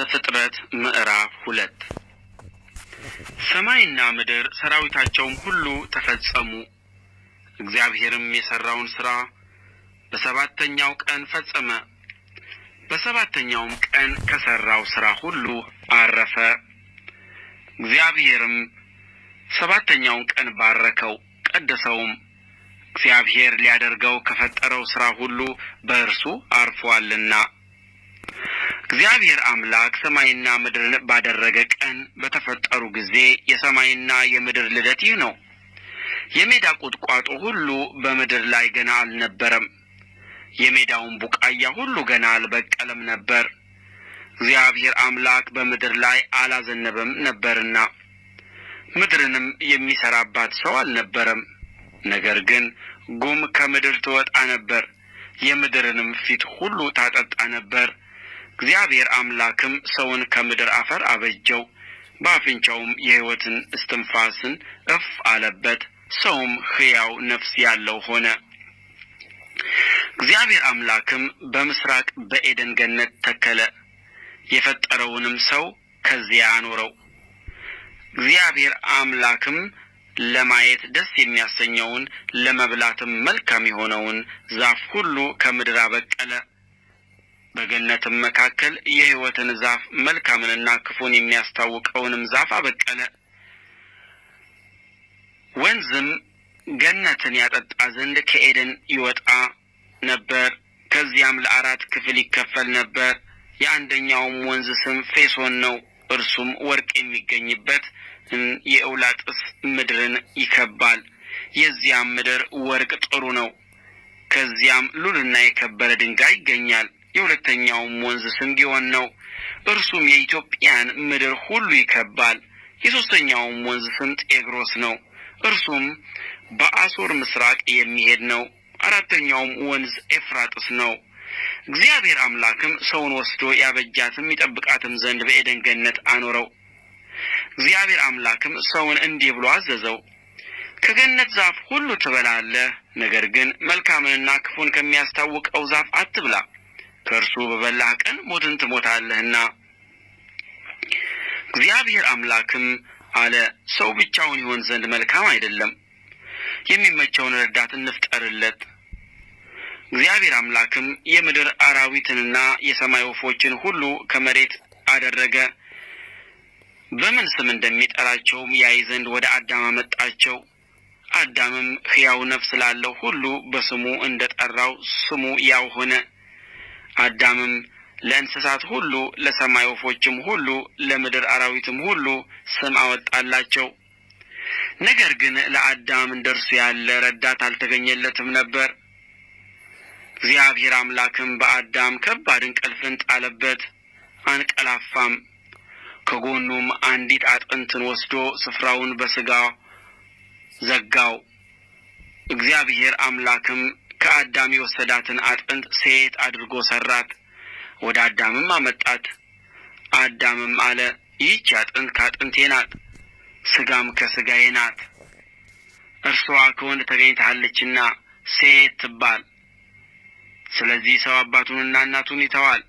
ዘፍጥረት ምዕራፍ 2። ሰማይና ምድር ሠራዊታቸውም ሁሉ ተፈጸሙ። እግዚአብሔርም የሠራውን ሥራ በሰባተኛው ቀን ፈጸመ፣ በሰባተኛውም ቀን ከሠራው ሥራ ሁሉ ዐረፈ። እግዚአብሔርም ሰባተኛውን ቀን ባረከው ቀደሰውም፣ እግዚአብሔር ሊያደርገው ከፈጠረው ሥራ ሁሉ በእርሱ ዐርፎአልና። እግዚአብሔር አምላክ ሰማይና ምድርን ባደረገ ቀን በተፈጠሩ ጊዜ የሰማይና የምድር ልደት ይህ ነው። የሜዳ ቁጥቋጦ ሁሉ በምድር ላይ ገና አልነበረም፣ የሜዳውም ቡቃያ ሁሉ ገና አልበቀለም ነበር፣ እግዚአብሔር አምላክ በምድር ላይ አላዘነበም ነበርና፣ ምድርንም የሚሠራባት ሰው አልነበረም። ነገር ግን ጉም ከምድር ትወጣ ነበር፣ የምድርንም ፊት ሁሉ ታጠጣ ነበር። እግዚአብሔር አምላክም ሰውን ከምድር አፈር አበጀው፣ በአፍንጫውም የሕይወትን እስትንፋስን እፍ አለበት፣ ሰውም ሕያው ነፍስ ያለው ሆነ። እግዚአብሔር አምላክም በምሥራቅ በዔድን ገነት ተከለ፣ የፈጠረውንም ሰው ከዚያ አኖረው። እግዚአብሔር አምላክም ለማየት ደስ የሚያሰኘውን ለመብላትም መልካም የሆነውን ዛፍ ሁሉ ከምድር አበቀለ። በገነትም መካከል የሕይወትን ዛፍ መልካምንና ክፉን የሚያስታውቀውንም ዛፍ አበቀለ። ወንዝም ገነትን ያጠጣ ዘንድ ከዔድን ይወጣ ነበር፣ ከዚያም ለአራት ክፍል ይከፈል ነበር። የአንደኛውም ወንዝ ስም ፊሶን ነው፣ እርሱም ወርቅ የሚገኝበት የኤውላጥስ ምድርን ይከብባል። የዚያም ምድር ወርቅ ጥሩ ነው፣ ከዚያም ሉልና የከበረ ድንጋይ ይገኛል። የሁለተኛውም ወንዝ ስም ግዮን ነው፣ እርሱም የኢትዮጵያን ምድር ሁሉ ይከብባል። የሦስተኛውም ወንዝ ስም ጤግሮስ ነው፣ እርሱም በአሦር ምሥራቅ የሚሄድ ነው። አራተኛውም ወንዝ ኤፍራጥስ ነው። እግዚአብሔር አምላክም ሰውን ወስዶ ያበጃትም ይጠብቃትም ዘንድ በዔድን ገነት አኖረው። እግዚአብሔር አምላክም ሰውን እንዲህ ብሎ አዘዘው፣ ከገነት ዛፍ ሁሉ ትበላለህ፣ ነገር ግን መልካምንና ክፉን ከሚያስታውቀው ዛፍ አትብላ፣ ከእርሱ በበላህ ቀን ሞትን ትሞታለህና። እግዚአብሔር አምላክም አለ፣ ሰው ብቻውን ይሆን ዘንድ መልካም አይደለም፣ የሚመቸውን ረዳት እንፍጠርለት። እግዚአብሔር አምላክም የምድር አራዊትንና የሰማይ ወፎችን ሁሉ ከመሬት አደረገ፣ በምን ስም እንደሚጠራቸውም ያይ ዘንድ ወደ አዳም አመጣቸው። አዳምም ሕያው ነፍስ ላለው ሁሉ በስሙ እንደ ጠራው ስሙ ያው ሆነ። አዳምም ለእንስሳት ሁሉ፣ ለሰማይ ወፎችም ሁሉ፣ ለምድር አራዊትም ሁሉ ስም አወጣላቸው። ነገር ግን ለአዳም እንደ እርሱ ያለ ረዳት አልተገኘለትም ነበር። እግዚአብሔር አምላክም በአዳም ከባድ እንቅልፍን ጣለበት፣ አንቀላፋም። ከጎኑም አንዲት አጥንትን ወስዶ ስፍራውን በሥጋ ዘጋው። እግዚአብሔር አምላክም ከአዳም የወሰዳትን አጥንት ሴት አድርጎ ሠራት፣ ወደ አዳምም አመጣት። አዳምም አለ፣ ይህች አጥንት ከአጥንቴ ናት፣ ሥጋም ከሥጋዬ ናት። እርስዋ ከወንድ ተገኝታለችና ሴት ትባል። ስለዚህ ሰው አባቱንና እናቱን ይተዋል፣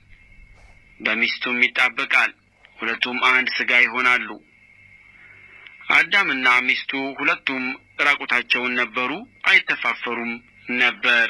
በሚስቱም ይጣበቃል፣ ሁለቱም አንድ ሥጋ ይሆናሉ። አዳምና ሚስቱ ሁለቱም ዕራቁታቸውን ነበሩ፣ አይተፋፈሩም ነበር።